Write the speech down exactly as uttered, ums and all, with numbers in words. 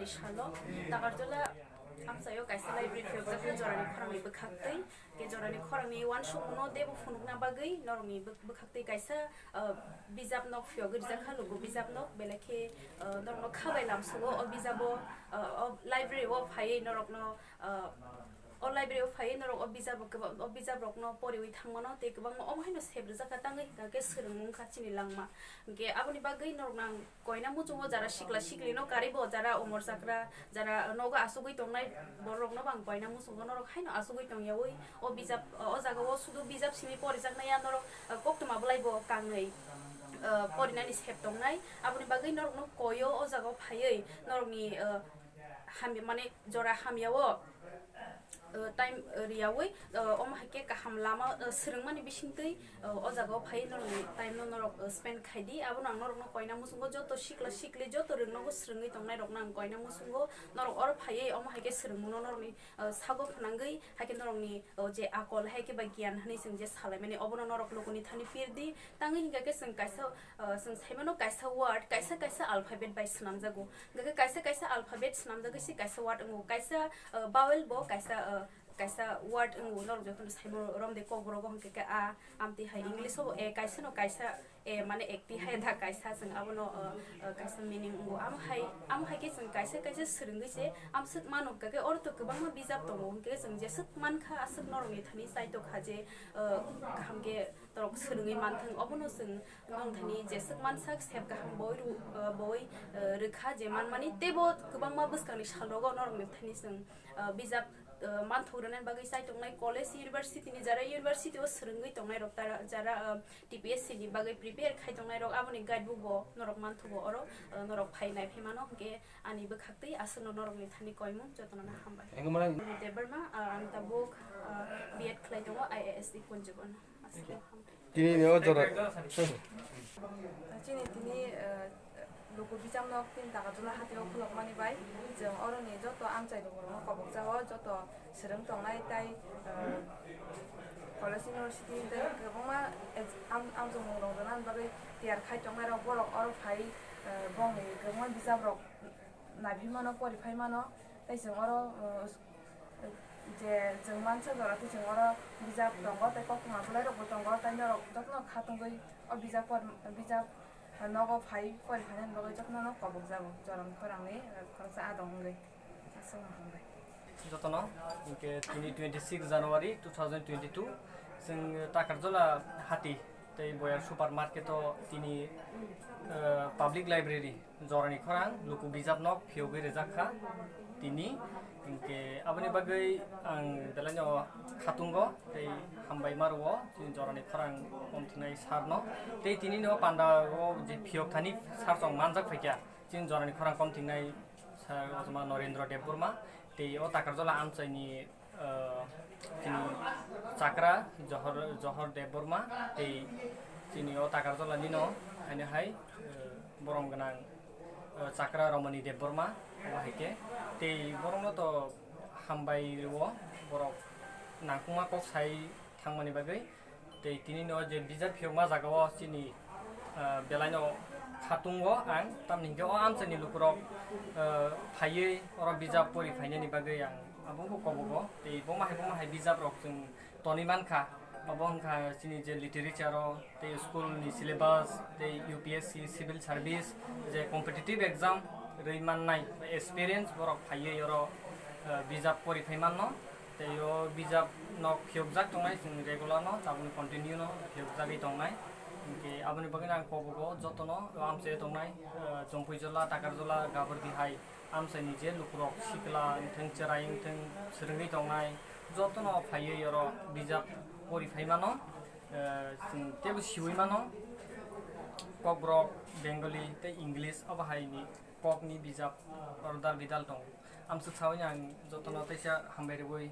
Salo, Takarjala amchaio kaisa library phiyokjakmani jorani khorangni bwkhaktwi. Ke jorani khorangni uansukmungno teibo phunukna bagwi norokni bwk-, bwkhaktwi kaisa, ah, bijap nok phiyogwi rijak kha, luku bijap nok, belai khe, ah, norokno kha bai lamsugo o bijabo, ah, o library o phaiwi norokno, ah, o library o phaiwi norok o bijabo kwba-, o bijap rokno poriwi thangmano tei kwbangma omo haino sep rijak kha, tangwi hwnkha khe swrwngmung kha chini langma. Hwnkhe aboni bagwi norokno ang koina muchungo jara sikla siklino karibo, jara umor chakra, jara nogo asugwi tongnai bororokno bo ang koina muchungo norok haino asugwi tongyawi o bijap, o jagao sudu bijap simi porijaknai ya norok, eh, koktwma bwlaibo kangnwi, eh, porinani sep tongnai. Aboni bagwi norokno koio o jagao phaiwi norokni, eh, hamya, mane jora hamyao, eh, time, eh, riyawi, eh, omo hai khe kaham lama, eh, swrwngmani bisingtwi, eh, o jagao phai norokni time no norok, eh, spend khai di. Abono ang norokno koina muchungo joto sikla sikli joto rwngnogo swrwngwi tongnairokno ang koina muchungo norok oro phaiwi omo hai khe swrwngmungno norokni, eh, sago phnangwi hai khe norokni, eh, je akol hai khe ba giyan hinwi chwng je salaimani obono norok lukuni thani pir di. Tangwi hwnkha khe chwng kaisa, ah, chwng saimano kaisa word, kaisa kaisa alphabet bai swnamjago. Hwnkha khe kaisa kaisa alphabet swnamjagwi se kaisa word wngo. Kaisa, ah, vowel bo kaisa, ah, kaisa word wngo. Norok jotono saimano romde kokborok o hwnkha khe a, amtwi hai English o bo a, kaisa no kaisa a, mane ekti hai da kaisa chwng abono, ah, ah, kaisa meaning wngo. Amo hai, amo hai khe chwng kaisa kaisa swrwngwi se amswk mano. Hwnkha khe oro to kwbangma bijap tongo, hwnkhe chwng jeswk mankha aswk norokni thani chaitokha je, ah, kaham khe norok swrwngwi manthwng, obono chwng norok thani jeswk mansak sep kaham boi rw-, ah, boi, ah, rwkha je manmani, teibo kwbangma bwskangni salrogo norokni thani chwng, ah, bijap, ah, manthok rwnani bagwi chai tongnai college, university ni jara university o swrwngwi tongnai rok, tara jara, ah, T P S C ni bagwi prepare khai tongnai rok, aboni guide book bo norok manthogo oro, ah, norok phai nai phai mano, hwnkhe ani bwkhaktwi aswkno norokni thani koimung jotono no hambai. Engmana Debbarma, ah, ang tabuk, ah, B Ed khlai tongo I A S ni Kunjibon. Aswkno hambai. Tini ni o jora. Chini tini, eh, luku bijap nok tin taka jula hati o khulokmani bai, chwng oroni joto amchai lukurokno kobokjago, joto swrwng tongnai tai, eh, college, university tei kwbangma ex-, am-, amchomung rok rwnani bagwi tiyar khai tongnai rok, borok oro phai, eh, bongni kwbangma bijap rok naiphimano, poriphai mano, tei chwng oro, uh, je chwng mansa jora tei chwng oro bijap tongo, tei koktwma bwlairokbo tongo, tei norok jotono khatungwi o bijap por-, bijap nogo phai poriphainani bagwi jotono kobokjago, jorani khorangni, uh, khoroksa adong wngwi. Aswk no hambai. Jotono, hwnkhe tini twenty six January two thousand twenty two, chwng Takarjala hati tei Boyar Supermarket o tini, uh, Public Library jorani khorang luku bijap nok phiyogwi rijak kha tini. Hwnkhe aboni bagwi ang belaino khatungo tei hambai ma rwo chini jorani khorang komthinai sir no. Tei tini no panda o je phiyok thani sir chwng manjak phaikha chini jorani khorang komthinai sir Ojoma Norendra Debbarma tei o Takarjala amchaini ah, chini chakra Johor, Johor Debbarma tei chini o Takarjala nino haino hai, ah, borom gwnang, ah, chakra Romani Debbarma, obo hai khe tei borokno to hambai rwo, borok nangkukma kok sai thangmani bagwi. Tei tini no je bijap phiyokma jaga o chini, ah, belai no khatungo ang, tamni hwnkhe o amchaini lukurok, ah, phaiwi oro bijap pori phainani bagwi ang abo bo kobogo. Tei boma hai boma hai bijap rok chwng tonwi mankha, abo wngkha chini je literature o tei school ni syllabus tei U P S C civil service je competitive exam rwi mannai experience borok phaiwi oro, ah, bijap pori phai manno. Tei o bijap nok phiyokjak tongnai chwng regular no, tabukni continue no phiyokjagwi tongnai. Hwnkhe aboni bagwino ang kobogo jotono o amchaio tongnai, ah, Jompuijola, Takarjola, Gabordi hai amchaini je lukurok sikla wngthang, cherai wngthang, swrwngwi tongnai, jotono phaiwi oro bijap pori phai mano, ah, chwng teibo siui mano, Kokborok, Bengali tei English obo haini kokni bijap oro dal bidal tongo. Amswk saui ang jotono teisa hambai rwui